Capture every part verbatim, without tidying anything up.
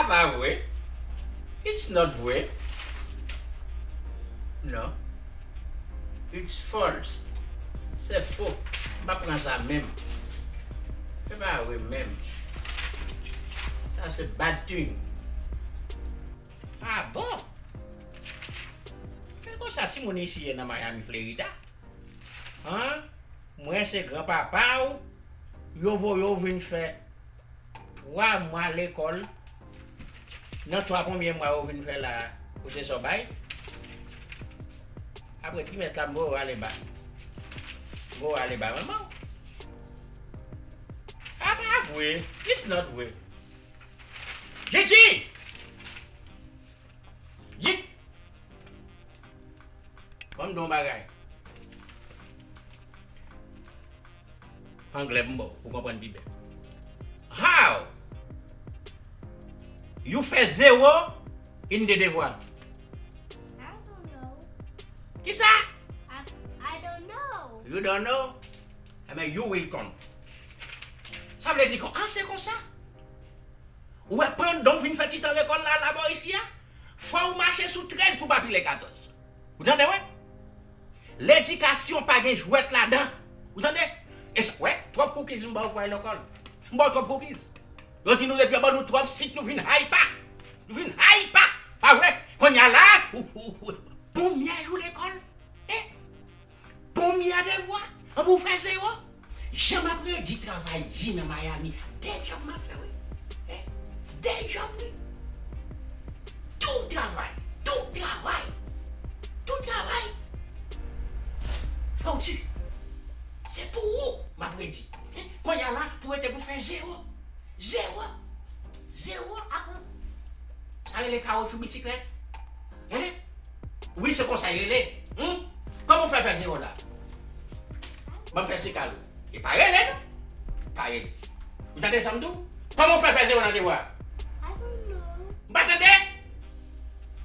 Pa vre. It's not vre. Non. It's false. Se fo. M pa pran sa menm. Se pa vre menm. Sa se bad thing. Ah bon? Men konsa timoun isi ye nan Miami, Florida? An? Mwen se granpapa w, yo voye w vin fè twa mwa lekòl. Nan twa premye mwa yo vin fè la, ou se sa w bay? Apre trimès la, m voye w ale ba. M voye w ale ba manman w. A pa vre. It's not vre. Gigi! Gigi! Ban m di w yon bagay. Anglè m ba w, pou w konprann pi byen. How you fè zewo in de devwa? I don't know. Kisa? I, I don't know. You don't know? Ebyen, you will come. Sa vle di kon, ah, se konsa? Ou wè, pandan w vin fè ti tan lekòl la, la bò isi a, fò w mache sou trèz pou w pa pile katòz. Ou tande, wi? Ledikasyon pa gen jwèt ladan. Ou tande? E sa, wè, twòp cookies m ba w pou w al lekòl. M ba w twòp cookies. Yo di nou depi yo ban nou twòp sik, nou vin hyper. Nou vin hyper. Pa vre? Kounye a la, ou, ou, ou, premye jou lekòl. Eh? Premye devwa, anpi w fè zewo. Jan m ap redi travay di nan Miami, de djòb m ap fè, wi. Eh, de djòb, wi. Tou travay, tou travay, tou travay. Fò w di, se pou ou m ap redi. Eh, kounye a la, pou rete pou fè zewo. Zewo. Zewo akon. Sa rele kawotchou bisiklèt. Hein? Wi, se konsa y rele. Hum? Kòman w fè fè zewo la? Ban m fè sik a l. E pa rele, non? Pa rele. Ou tande sa m di w? Kòman w fè fè zewo nan devwa? I don't know. M pa tande?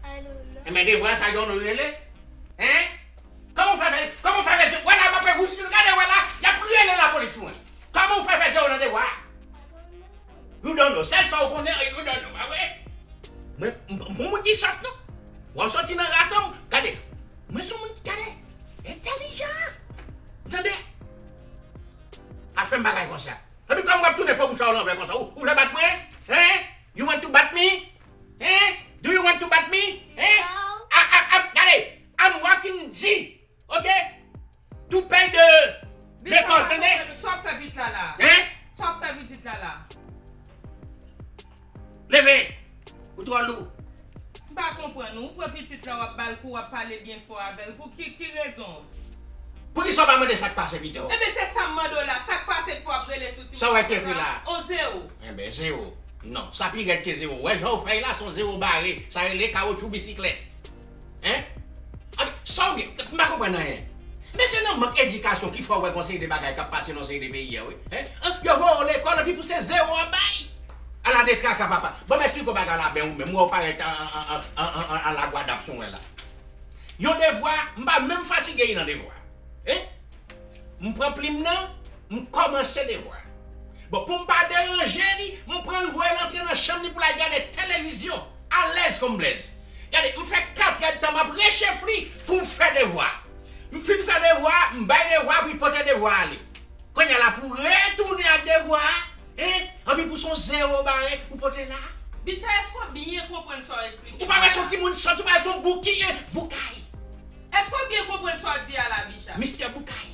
I don't know. Enben, devwa sa I don't know rele? Hein? Kòman w fè fè, kòman w fè fè zewo? Wè la, m ap fè wouch, gade, wè la, y ap rele lapolis pou mwen. Kòman w fè fè zewo nan devwa? You don't know. Sèl sa w konnen, you don't know, pa vre? Mwen, m, m, m, moun ki sòt, non. W ap sòti nan ras an m, gade. Mwen se yon moun ki, gade, entèlijan. Tande? Pa fè m bagay konsa. Epi kòm w ap tounen po bouch ou lanvè konsa, ou, ou vle bat mwen? Hein? You want to bat me? Hein? Do you want to bat me? Hein? No. I, I, I'm, gade, I'm walking G. Ok? Tou pèy de lekòl, tande? Sa w ap fè pitit la la? Hein? Sa w ap fè pitit la la? Leve! Ou twò lou. M pa konprann ou. Ou pran pitit la, w ap ba l kou, w ap pale byen fò avè l. Pou ki, ki rezon? Poukisa w pa mande sa k pase pito? Ebyen, se sa m mande w la. Sa k pase k fè w ap rele sou ti... Sa w wè ki ekri la? On zewo. Enben, zewo. Non, sa pi rèd ke zewo. Wè jan w fè l la, se yon zewo bare. Sa rele kawotchou bisiklèt. Hein? Abi, sa w gen? M pa konprann anyen. Men se nan mank edikasyon ki fè w wè gon seri de bagay k ap pase nan seri de peyi a, wi. Hein? An, yo voye w lekòl, epi pou se zewo w ap bay. Ala de traka, papa. Bon, m esplike w bagay la byen ou menm. Ou wè w parèt an, an, an, an, an, an Lagwadap sou mwen la. Yon devwa, m pa menm fatige nan devwa. Hein? M pran plim nan, m kòmanse devwa. Bon, pou m pa deranje li, m pran l voye l antre nan chanm li pou l al gade televizyon, alèz kòm blèz. Gade, m fè katrèdtan m ap rechèf li pou m fè devwa. M fin fè devwa, m bay devwa, pou l pote devwa ale. Kounye a la, pou retounen ak devwa a, hein, anpi pou se yon zewo bare, ou pote la. Bicha, èske w byen konprann sa w esplike? Ou pa wè se yon timoun sòt, ou pa wè se yon boukay, boukay. Èske w byen konprann sa w di a la, Bicha? Mistè Boukay.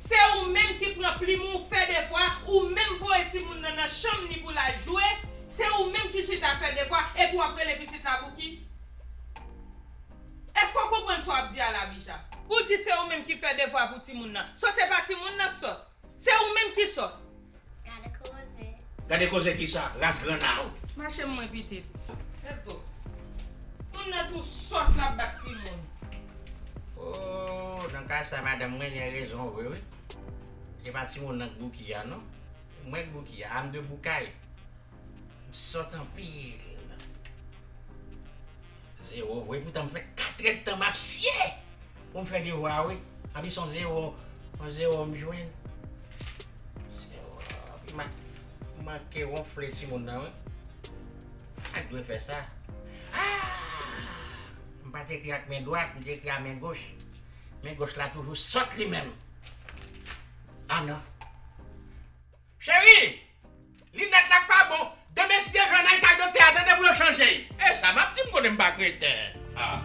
Se ou menm ki pran plim ou, fè devwa, ou menm voye timoun nan nan chanm li pou l al jwe, se ou menm ki chita fè devwa, epi w ap rele pitit la Bouki? Èske w konprann sa w ap di a la, Bicha? Ou di se ou menm ki fè devwa pou timoun nan. So se pa timoun nan k sòt. Se ou menm ki sòt. Gade koze. Gade koze kisa? Ras granna. Mache m mwen pitit. Let's go. Moun nan tou sòt l ap bat timoun. Oh, nan ka sa, madanm mwen gen rezon vre, wi. Se pa timoun nan k bouki a, non. Mwen k bouki a, I'm the boukay. M sòt anpil. Zewo vre, poutan m fè katrèdtan m ap siye pou m fè devwa, wi. Anpi se yon zewo, yon zewo m jwenn. Zewo, anpi m manke wonfle timoun nan, wi. Ak dwe fè sa. Ah! M pa t ekri ak men dwat, m te ekri ak men goch. Men goch la toujou sòt li menm. Ah non. Cheri! Linèt la k pa bon. Demen si Dye vle, n a al kay doktè a, tande, pou yo chanje. E sa m ap di, m konnen m pa kreten. Ah.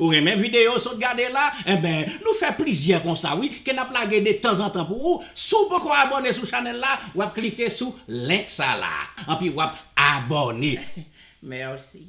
Ou renmen videyo w sot gade la? Enben, nou fè plizyè konsa, wi, ke n ap lage de tanzantan pou ou. Si w poko abòne sou chanèl la, w ap klike sou link sa la. Anpi w ap abòne. Mèsi.